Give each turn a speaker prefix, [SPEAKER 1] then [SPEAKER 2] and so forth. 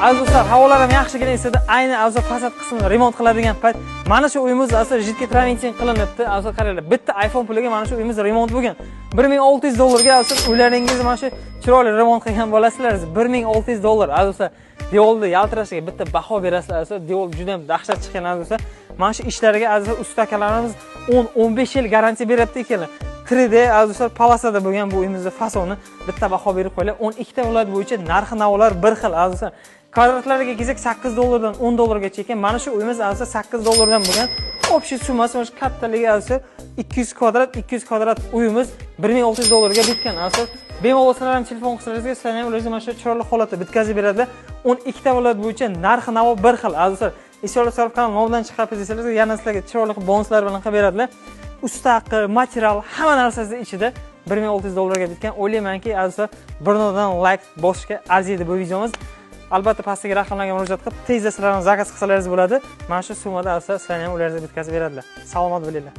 [SPEAKER 1] Aziz do'stlar, havolar ham yaxshigina esadi. Ayni, aziz do'stlar, fasad qismini remont qiladigan payt. Mana shu uyimiz, aziz do'stlar, жидкий travertin qilinibdi. Aziz do'stlar, qaranglar, bitta iPhone puliga mana shu uyimiz remont bo'lgan. 1600 dollarga, aziz do'stlar, uylaringizni mana shu chiroyli remont qilgan bo'lasizlar. 1600 dollar, aziz do'stlar. Devorni yaltirashiga bitta baho berasizlar, aziz do'stlar. Devor juda ham dahshat chiqqan, aziz do'stlar. Mana shu ishlarga, aziz do'stlar, usta akalarimiz 10-15 yil garantiya beryapti ekanlar. 3D, aziz do'stlar, polosada bo'lgan bu uyimizni fasoni bitta baho berib qo'yinglar. 12 ta viloyat bo'yicha narxi navolar bir xil, aziz do'stlar. Kvadratlariga kelsak, 8 dollardan 10 dollargacha ekan. Mana shu uyimiz, aziz do'stlar, 8 dollardan bo'lgan. Общий summasi mana shu kattaligi, aziz do'stlar, 200 kvadrat, 200 kvadrat uyimiz 1600 dollarga bitgan, aziz do'stlar. Bemalol sizlar ham telefon qilsangizlar, sizlar ham ularga mana shu chiroyli holatda bitkazib beradilar. 12 ta viloyat bo'yicha narxi navo bir xil, aziz do'stlar. Inshaalloh, solib kanal nomidan chiqarib desangiz, yana sizlarga chiroyli bonuslar bilan qilib beradilar. Usta haqi, material, hamma narsasi ichida 1600 dollarga bitgan. O'ylaymanki, aziz do'stlar, bir noldan like bosishga arziydi bu videomiz. Albatta, pastdagi raqamlarga murojaat qilib, tezda sizlarni zakaz qilsalaringiz bo'ladi. Mana shu summada, aziz do'stlar, sizlarni ham uylaringizga bitkazib beradilar. Salomat bo'linglar.